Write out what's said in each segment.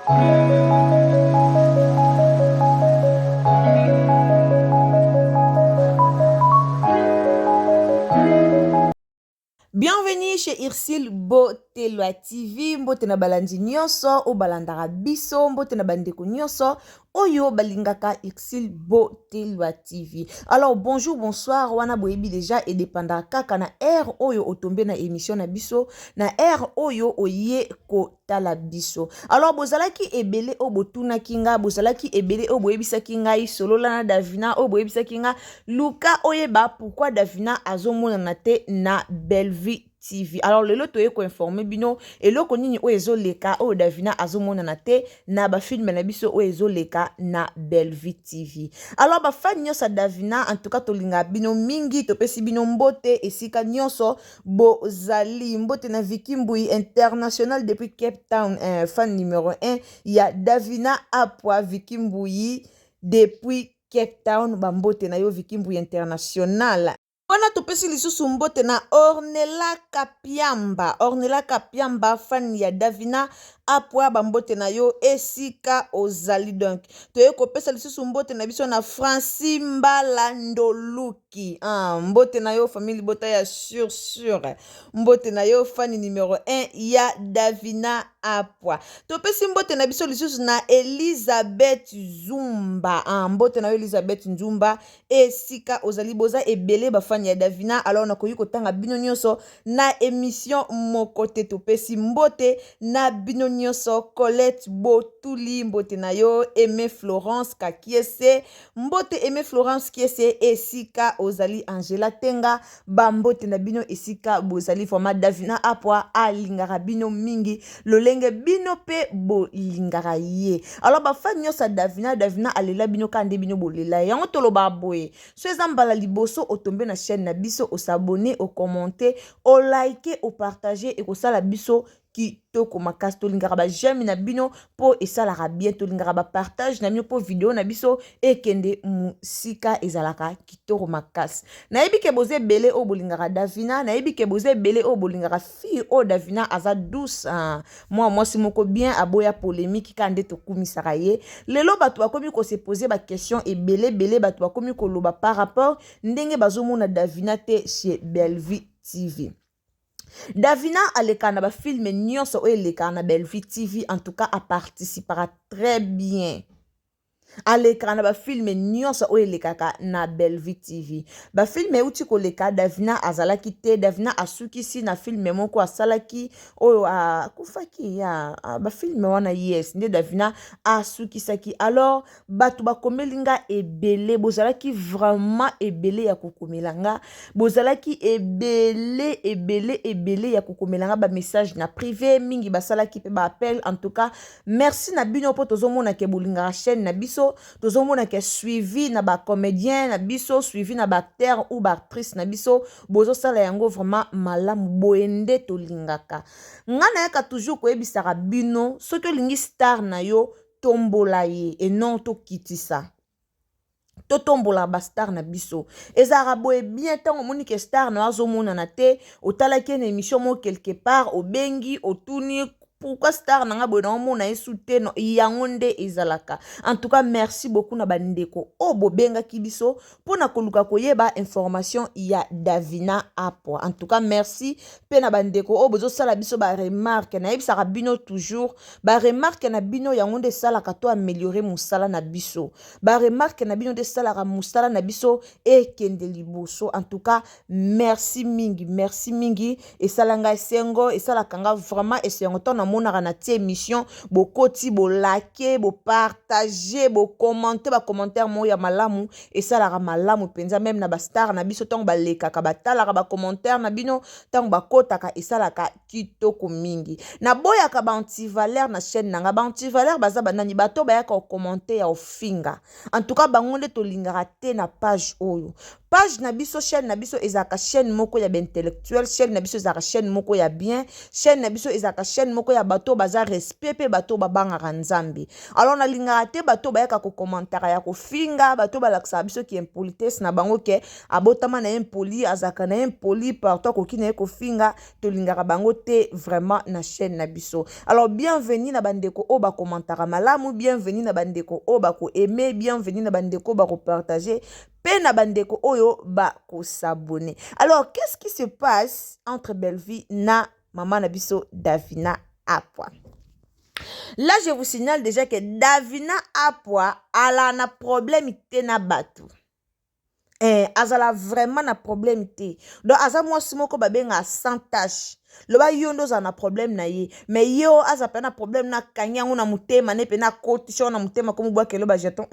Bienvenue chez Ursule Botelwa TV, mbote na balandi nyonso oyo balandaka biso, mbote na bandeko nyonso oyo balingaka Ursule Botelwa TV. Alors bonjour, bonsoir, wana boyebi déjà edépendaka kaka na heure oyo otombe na émission na biso, na heure oyo oye kotala biso. Alors bozalaki ebele oyo botunaki nga, bozalaki ebele oyo boyebisaki ngai solola na Davina, oyo boyebisaki nga luka oyeba pourquoi Davina azomonana te na Bellevue TV. Alors lelo toye koinforme bino eloko nini oyo ezoleka oyo Davina azomonana te na bafilme na biso oyo ezoleka na Bellevue TV. Alors bafani nyonso ya Davina, en tout cas tolingaka bino mingi, topesi bino mbote esika nyonso bozali. Mbote na Vicky Mbui international depuis Cape Town, fan numéro 1 ya Davina Apwa. Vicky Mbui depuis Cape Town, bambote na yo Vicky Mbui international. Wana topesi lisusu mbote na Ornella Kapiamba, Ornella Kapiamba fan ya Davina Apwa, bambote na yo esika ozali. Donc toye kopesa lisusu mbote na biso na Francis Mbala Ndoluki, mbote na yo famille libota ya sur sur, mbote na yo fan numéro 1 ya Davina Apwa. Topesi mbote na biso lisusu na Elizabeth Zumba, mbote na yo Elizabeth Nzumba esika ozali. Boza ebele bafani ya Davina, alors nakoki kotanga bino nyonso na émission moko te. Topesi mbote na bino nyonso. Colette Botuli, mbote na yo. Aimé Florence Kakiese, mbote Aimé Florence Kiese esika ozali. Angela Tenga, bambote na bino esika bozali. Vraiment Davina Apwa alingaka bino mingi lolenge bino mpe bolingaka ye. Alors bafani nyonso ya Davina, Davina alela bino kaka nde bino bolela ye. Yango tolobaka boye, so eza mbala liboso otombe na chaîne na biso, osabonner, ocommenter, oliker, opartager, ekosala biso kitoko makasi. Tolingaka baj'aime na bino mpo esalaka bien, tolingaka bapartage na bino mpo video na biso ekende mosika, ezalaka kitoko makasi. Nayebi ke boza ebele oyo bolingaka Davina, nayebi ke boza ebele oyo bolingaka fille oyo. Davina aza douce, mwa mwasi moko bien, aboya polémique, kaka nde tokumisaka ye. Lelo bato bakomi kose poser baquestion ebele ebele, bato bakomi koloba par rapport ndenge bazomona Davina te chez Bellevue TV. Davina alekaka na bafilme nyonso oyo elekaka na Bellevue TV. En tout cas aparticipaka très bien, alekaka na bafilme nyonso oyo elekaka na Bellevue TV. Bafilme euti koleka, Davina azalaki te. Davina asukisi na filme moko asalaki oyo akufaki ya bafilme wana, yes, nde Davina asukisaki. Alors bato bakomeli nga ebele, bozalaki vraiment ebele ya kokomela nga, bozalaki ebele ebele ebele ya kokomela nga bamessage na privé, mingi basalaki mpe baappel. En tout cas merci na bino mpo tozomona ke bolingaka chaîne na biso, tozomona ke suivi na bacomédien na biso, suivi na baacteur ou baactrice na biso, bozosala yango vraiment malamu. Boye nde tolingaka. Nga nayaka toujours koyebisaka bino, soki olingi star na yo, tombola ye et non tokitisa. Totombola bastar na biso, ezalaka boye bien. Ntango omoni ke star na yo azomonana te, otalaki ye na émission moko quelque part, obengi, otuni pourquoi star na nga boye naomona ye su te. Yango nde ezalaka. En tout cas merci beaucoup na bandeko oyo bobengaki biso mpona koluka koyeba information ya Davina Apwa. En tout cas merci mpe na bandeko oyo bozosala biso baremarque. Nayebisaka bino toujours, baremarque na bino yango nde esalaka to améliorer mosala na biso, baremarque na bino nde esalaka mosala na biso ekende liboso. En tout cas merci mingi, merci mingi. Esala ngai esengo, esalaka nga vraiment esengo ntango namonaka na tie émission, bokoti, boliker, bopartager, bocommenter bacommentaire moko ya malamu. Esalaka malamu mpenza. Même na bastar na biso, ntango balekaka, batalaka bacommentaire na bino ntango bakotaka, esalaka kitoko mingi. Naboyaka baantivaleur na chaîne na nga. Baantivaleur baza banani? Bato bayaka kocommenter ya ofinga. En tout cas bango nde tolingaka te na page oyo. Page na biso, chaîne na biso ezalaka chaîne moko ya baintellectuel, chaîne na biso ezalaka chaîne moko ya bien, chaîne na biso ezalaka chaîne moko ya ya bato oyo baza respect mpe bato oyo babangaka Nzambe. Alors nalingaka te bato oyo bayaka kokomantaka ya kofinga, bato oyo balakisaka biso ki impolitesse na bango, ke abotama na ye impoli, azalaka na ye impoli, partout akoki na ye kofinga. Tolingaka bango te vraiment na chaîne na biso. Alors bienvenue na bandeko oyo bakomantaka malamu, bienvenue na bandeko oyo bakoaime, bienvenue na bandeko oyo bakopartage, mpe na bandeko oyo bakosabone. Alors, qu'est-ce qui se passe entre Bellevue na mama na biso Davina Apwa? Là, je vous signale déjà que Davina Apwa ala na problème te na bato. Azala vraiment na problème te. Donc aza mwasi moko babengaka sans tache. Loba yo nde ozala na problème na ye, mais ye oyo aza mpe na problème na akangi yango na motema ne mpe na akotisi yango na motema, komobwakelo bajeton.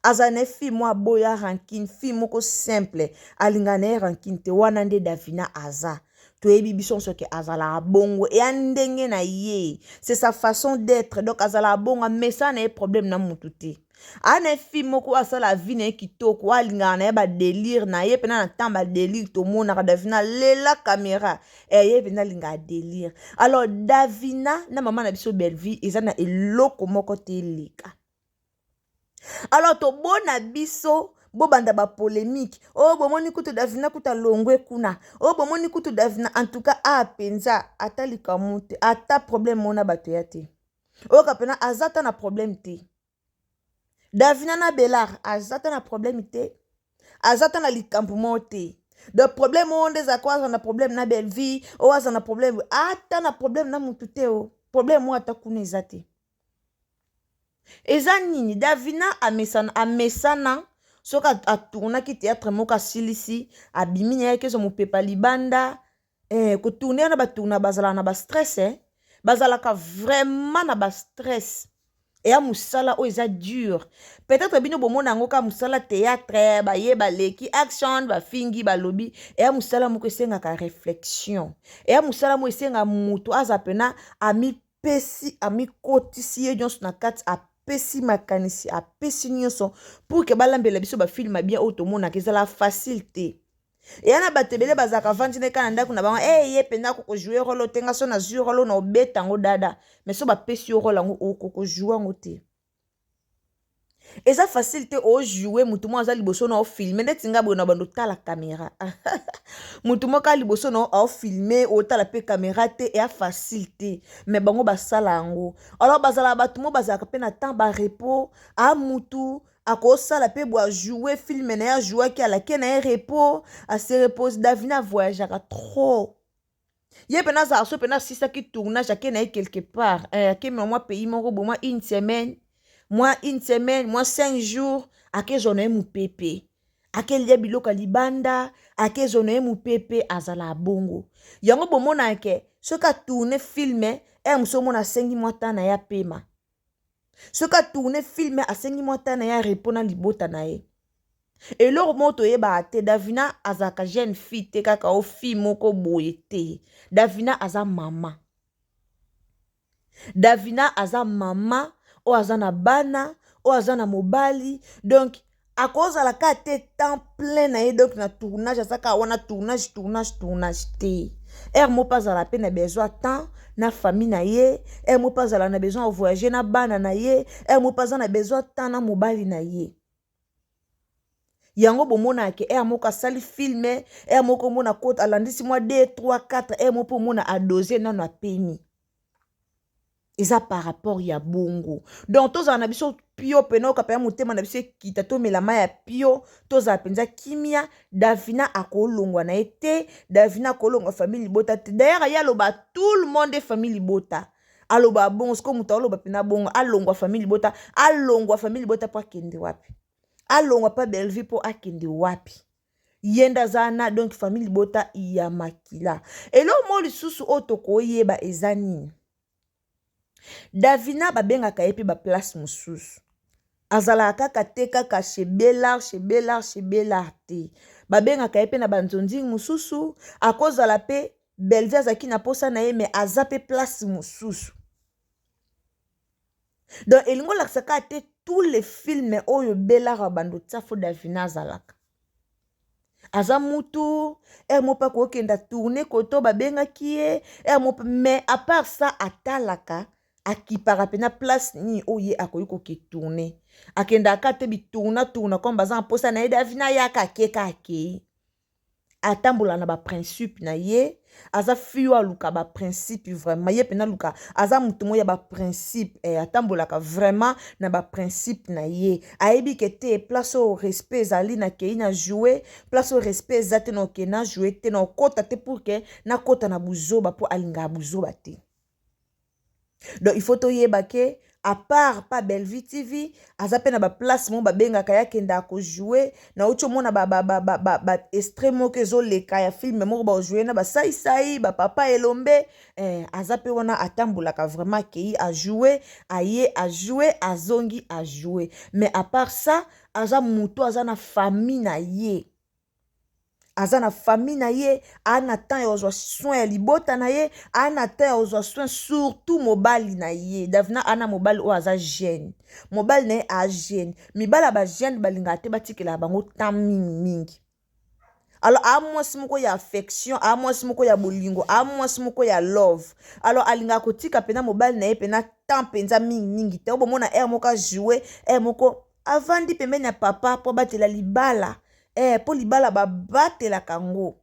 Azala na ye fille moko aboya rancune, fille moko simple, alingaka na ye rancune te. Wana nde Davina aza. Toyebi biso nyonso ke azalaka bongo, eya ndenge na ye, c'est sa façon d'être. Donc azalaka bongo, amesana na ye problème na mutu te. Aa na ye fille moko asala vie na ye kitoko, alingaka na ye badélire na ye mpena na temps badélire. Tomonaka Davina lela caméra, ye mpenza alingaka délire. Alors Davina na mama na biso Bellevue eza na eloko moko te eleka. Alors tobona biso bobanda bapolémique oyo, bomoni kutu Davina kutu alongwe kuna, oyo bomoni kutu Davina. En tout cas, a mpenza ata likambo te, ata problème mona bato ya te. Oyoka mpena aza ta na problème te. Davina na Belar aza ta na problème te, aza ta na likambo moko te. Donc problème oyo nde ezalaka oyo aza na problème na Bellevue, oyo aza na problème, ata na problème na motu te. O problème oyo ata kuna eza te. Eza nini? Davina amesana, amesana. Soki atournaki théâtre moko, asilisi, abimi na ye, akezwa mopepa libanda. Kotourne wana, batourna, bazalaka na bastress, bazalaka vraiment na bastress. Eya mosala oyo eza dur. Peut-être bino bomona yango kaka mosala théâtre, baye baleki action, bafingi, balobi. Eya mosala moko esengaka réflexion, eya mosala moko esengaka moto aza mpena amipesi, amikotisi ye nyonso na kati, apesi makanisi, apesi nyonso pour ke balambela biso bafilm bien oyo tomonaka. Ezala facile te. Eya na bato ebele bazalaka vandi nde kaka na ndako na bango. E ye mpenza akokojouer rôle te. Nga so nazwi rôle na obeta yango dada, mais so bapesi yo rôle yango, okokojouer yango te. Eza facile te. Ojoue, motu moko aza liboso na ofilme. Ndeti nga boye na bando otala caméra, motu moko a liboso na aofilme, otala mpe caméra te. Eya facile te, mais bango basala yango. Alors bazalaka bato mo bazalaka mpe na temps barepos. A mutu akosala mpe bo ajoue film na ye, ajouaki, alake na ye repos, ase repose. Davina avoyageaka trop. Ye mpena azalaka so mpena asisaki tournage, ake na ye quelque part, ake na mwa pays moko bo, mwa une semaine, mwa une semaine, mwa 5 jours, akezwa na ye mopepe, akelia biloko ya libanda, akezwa na ye mopepe. Azala bongo. Yango bomonaka ke soki atourne film ere mosu, omona asengi mwa temps na ye apema. Soki atourne film, asengi mwa temps na ye arepo na libota na ye. Eloko moko toyebaka te, Davina azalaka jeune fille te, kaka o fille moko boye te. Davina aza mama. Davina aza mama oyo aza na bana, oyo aza na mobali. Donc akozala kaka te temps plein na ye donc na tournage. Aza kaka wana tournage, tournage, tournage te. Heure moko mpe azala mpe na besoin temps na famille na ye. Heure moko mpe azala na besoin ya voyager na bana na ye. Heure moko mpe aza na besoin temps na mobali na ye. Yango bomonaka ke heure moko asali film, heure moko omona kote alandisi mwa 2, 3, 4, heure moko mpe omona adose nano, apemi. Eza par rapport ya bongo. Donc tozala na biso pio pene, oyoka mpenza motema na biso ekita, tomela mai ya pio, tozala mpenza kimia. Davina akolongwa na ye te. Davina akolongwa famille libota te. D'ailleurs ye aloba tout le monde famille libota. Aloba bongo. Sikoyo moto aloba mpena bongo, alongwa famille libota, alongwa famille libota mpo akende wapi? Alongwa mpa Bellevue mpo akende wapi? Ye nde aza na donc famille libota ya makila. Eloko moko lisusu oyo tokoyeba eza nini? Davina babengaka ye mpe baplace mosusu. Azalaka kaka te kaka chez Belar, chez Belar, chez Belar te. Babengaka ye mpe na banzonzingi mosusu. Akozala mpe Bellevue azalaki na posa na ye, mais aza mpe place mosusu. Donc elingi olakisa kaka te tous les films oyo Belar bando tia, fo Davina azalaka. Aza mutu heure moko mpe akokenda tourne koto babengaki ye heure moko, mais à part ça atalaka, akipaka mpena place nini oyo ye akoki koke tourne. Akendaka te bitourna tourna comme baza na mposa na ye. Davina ayaka, akeka, akei, atambola na baprincipe na ye. Aza fille oyo aluka baprincipe vraiment. Ye mpena aluka, aza motu moko ya baprincipe atambolaka vraiment na baprincipe na ye. Ayebi ke te, place oyo respect ezali, nakei na joue, place oyo respect eza te, na okei na joue te, na okɔta te, pour ke nakɔta na buzoba, mpo alingaka buzoba te. Donc il faut toyeba ke à part pa Bellevue TV, aza mpe na baplace moko babengaka ye, akendaka kojoue. Nauti omona baextrait moko ezoleka ya film moko bajoue na basaisai bapapa Elombe. Aza mpe wana, atambolaka vraiment, akei, ajoue, aye, ajoue, azongi, ajoue. Mais à part ça, aza motu aza na famille na ye, aza na famille na ye, aa na temps ya kozwa soin ya libota na ye, aa na temps ya kozwa soin surtout mobali na ye. Davina aa na mobali oyo aza jeune, mobali na ye aa jeune. Mibali ya bajeune balingaka te batikelaka bango temps mingimingi. Alors aa mwasi moko ya affection, aa mwasi moko ya bolingo, aa mwasi moko ya love. Alors alingaka kotika mpena mobali na ye mpena temps mpenza mingimingi te. Obomona heure moko ajoue, heure moko avandi pembeni ya papa mpo abatela libala, mpo libala babatelaka yango,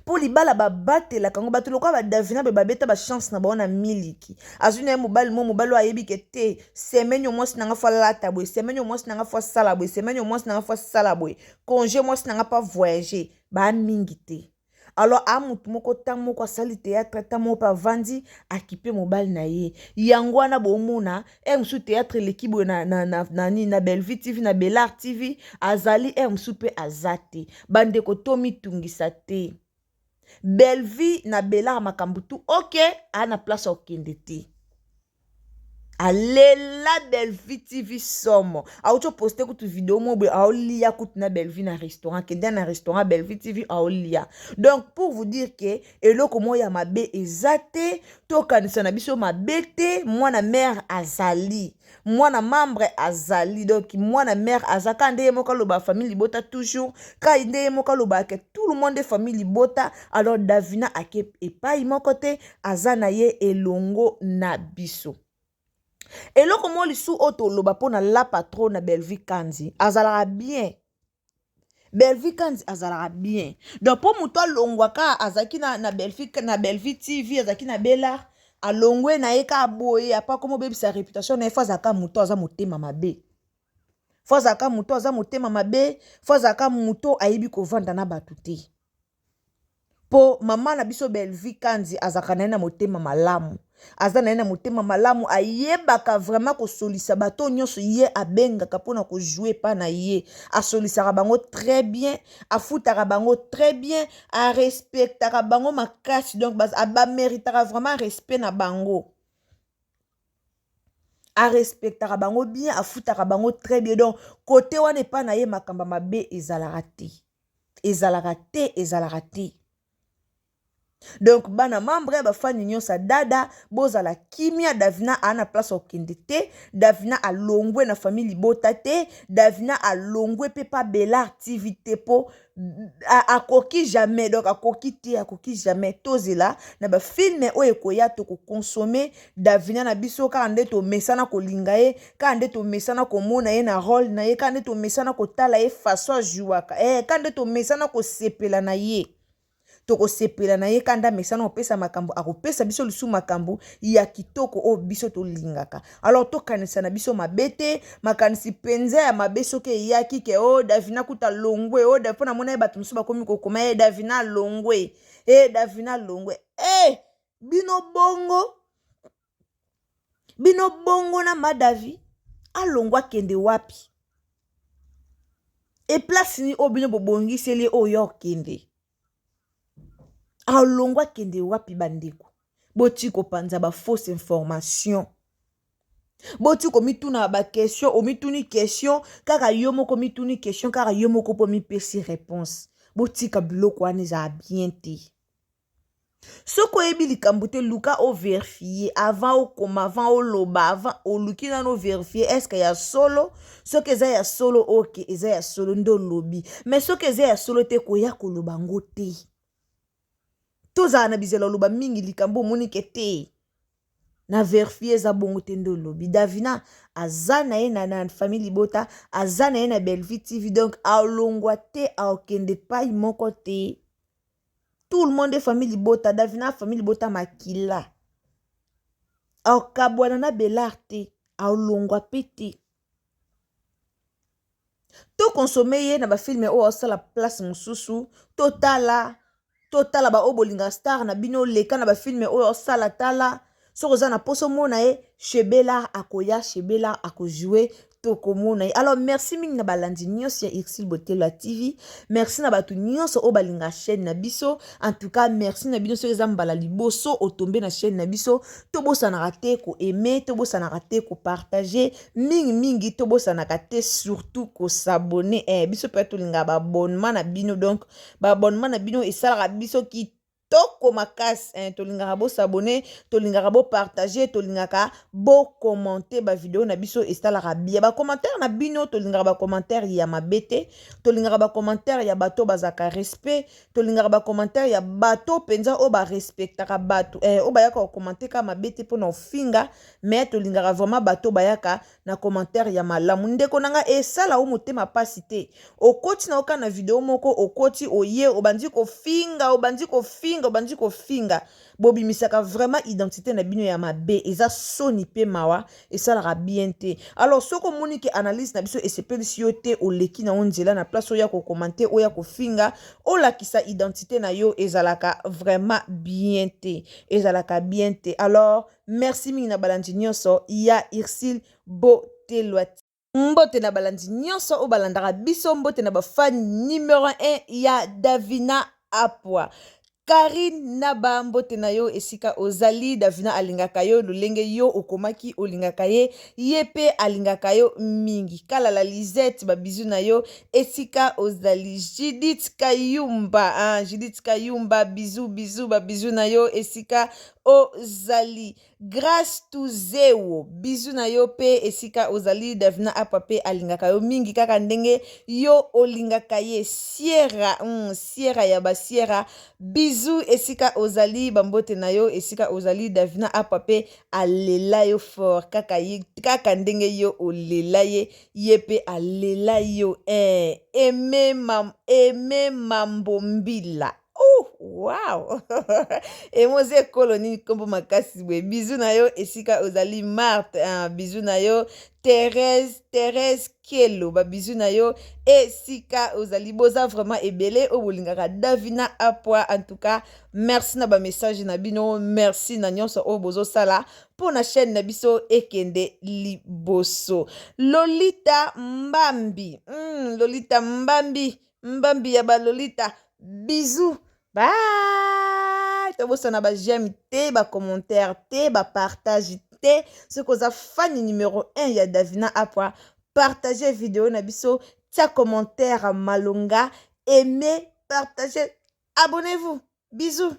mpo libala babatelaka yango. Bato lokola badavina boye babeta bachance na bango na miliki. Azwi na ye mobali mo, mobali oyo ayebi ke te, semaine oyo mwasi nanga faut alata boye, semaine oyo mwasi nanga faut asala boye, semaine oyo mwasi nanga faut asala boye, congé mwasi nanga mpo avoyage baa mingi te. Alors a motu moko, ntango moko asali théâtre, ntango moko mpe avandi, akipe mobali na ye. Yango wana bomona heure mosusu théâtre eleki boye na nini, na Bellevue TV, na Belart TV, azali, heure mosusu mpe aza te. Bandeko, tomitungisa te. Bellevue na Belart, makambo tu ok, aa na place ya kokende te. Alela Bellevue TV somo. Auti oposte kutu video moko boye, aolia kutu na Bellevue na restaurant, kende na restaurant Bellevue TV, aolia. Donc pour vous dire ke eloko moko ya mabe eza te, tokanisa na biso mabe te. Mwana mare azali, mwana membre azali. Donc mwana mare aza kaka nde ye moko aloba famille libota toujours, kaka nde ye moko alobaka ke tout le monde est famille libota. Alors Davina ake epai moko te, aza na ye elongo na biso. Eloko moko lisusu oyo toloba mpona la patronne na Bellevue Kanzi, azalaka bien. Bellevue Kanzi azalaka bien. Donc mpo moto alongwaka, azalaki na Bellevue TV, azalaki na Belart, alongwe na ye kaka boye, apa komo obebisa réputation na ye, faut azalaka moto aza motema mabe, faut azalaka moto aza motema mabe, faut azalaka moto ayebi kovanda na bato te. Mpo mama na biso Bellevue Kanzi azalaka na ye na motema malamu, aza na ye na motema malamu, ayebaka vraiment kosolisa bato nyonso ye abengaka mpona kojoue epa na ye. Asolisaka bango très bien, afutaka bango très bien, arespectaka bango makasi. Donc baméritaka vraiment respect na bango. Arespectaka bango bien, afutaka bango très bien. Donc kote wana epa na ye, makambo mabe ezalaka te, ezalaka te, ezalaka te. Donc bana membre ya bafani nyonso ya dada, bozala kimia. Davina aa na place akokende te. Davina alongwe na famille libota te. Davina alongwe mpe pa Belart TV te, mpo akoki jamais. Donc akoki te, akoki jamais. Tozela na bafilme oyo ekoya, tokokonsome Davina na biso kaka nde tomesana kolinga ye, kaka nde tomesana komona ye na rôle na ye, kaka nde tomesana kotala ye façon ajouaka, kaka nde tomesana kosepela na ye. Tokosepela na ye kanda mesana kopesa makambo, akopesa biso lisusu makambo ya kitoko oyo biso tolingaka. Alors tokanisa na biso mabe te. Makanisi mpenza ya mabe soki eyaki ke o oh, Davina kuta longwe o oh, mpo namona ye, bato mosusu bakomi kokoma ye Davina longwe, e Davina longwe. E bino bongo, bino bongo na madavi alongwa, akende wapi? E place nini oyo bino bobongiseli oyo akende? Alongwa akende wapi? Bandeko, boti kopanza bafausse information, boti komituna baquestion. Omituni question kaka yo moko, mituni question kaka yo moko mpo mipesi réponse. Botika biloko wana, ezala bien te. Soki oyebi likambo te, luka overifie avant okoma, avant oloba, avant oluki nano overifie eske ya solo. Soki eza ya solo, ok, eza ya solo nde olobi. Mais soki eza ya solo te, koya koloba ngo te. Tozala na bizela oloba mingi likambo omoni ke te na verifie eza bongo te nde olobi. Davina aza na ye na famille libota, aza na ye na Bellevue TV, donc alongwa te, akende pai moko te. Tout le monde est famille libota. Davina famille libota makila, akabwana na Belar te, alongwa mpe te. Tokonsome ye na bafilme oyo asala place mosusu, totala, totala baoyo bolingaka star na bino, leka na bafilme oyo osala, tala. Soki oza na mposa omona ye chez Belar, akoya chez Belar, akojoue, tokomona ye. Alors merci mingi na balandi nyonso ya Ursule Botelwa TV. Merci na bato nyonso oyo balingaka chaîne na biso. En tout cas merci na bino. Soki eza mbala liboso otombe na chaîne na biso, tobosanaka te koaime, tobosanaka te kopartage mingimingi, tobosanaka te surtout kosabone. Biso mpe tolingaka baabonnement na bino, donc baabonnement na bino esalaka biso kitoko makasi. Tolingaka bosabone, tolingaka bopartage, tolingaka bokommente bavideo na biso, esalaka bien bacommentaire na bino. Tolingaka bacommentaire ya mabe te, tolingaka bacommentaire ya bato bazalaka respect, tolingaka bacommentaire ya bato mpenza oyo barespectaka bato, oyo bayaka kokommente kaka mabe te mpona ofinga, mais tolingaka vraiment bato bayaka na commentaire ya malamu. Ndeko na nga, esala o motema pasi te. Okoti na oka na video moko, okoti, oye, obandi kofinga, obandi kofinga, obandi kofinga, bobimisaka vraiment identité na bino ya mabe. Eza soni mpe mawa, esalaka bien te. Alors soki omoni ke analyse na biso esepelisi yo te, oleki na yo nzela na place oya kokomante, oya kofinga, olakisa identité na yo, ezalaka vraiment bien te, ezalaka bien te. Alors merci mingi na balandi nyonso ya Ursule Botelwa. Mbote na balandi nyonso oyo balandaka biso, mbote na bafani numero 1 ya Davina Apwa. Karine Naba, mbote na yo esika ozali. Davina alingaka yo lolenge yo okomaki olingaka ye, ye mpe alingaka yo mingi. Kalala Lisette, babizu na yo esika ozali. Judith Kayumba, hein, Judith Kayumba, bizu bizu, babizu na yo esika ozali. Grace Tuzewo, bizu na yo mpe esika ozali. Davina Apa mpe alingaka yo mingi kaka ndenge yo olingaka ye. Sierra, Sierra ya ba Sierra, bizu esika ozali, bambote na yo esika ozali. Davina Apa mpe alela yo fort kaka, kaka ndenge yo olela ye, ye mpe alela yo. Eme Mambombila. Oh, wow. Emozi ekolo nini nkombo makasi boye. Bizu na yo esika ozali. Marte, bizu na yo. Thérèse, Thérèse Kelo, babizu na yo esika ozali. Boza vraiment ebele oyo bolingaka Davina Apwa. En tout cas merci na bamessage na bino, merci na nyonso oyo bozosala mpo na chaîne na biso ekende liboso. Lolita Mbambi, Lolita Mbambi, Mbambi ya balolita, bisous, bye. Tobosana ba j'aime te, bacommentaire te, bapartage te. Soki oza fani numero 1 ya Davina Apwa, partage video na biso, tia commentaire malonga, aimez, partagez, abonnez-vous. Bisous.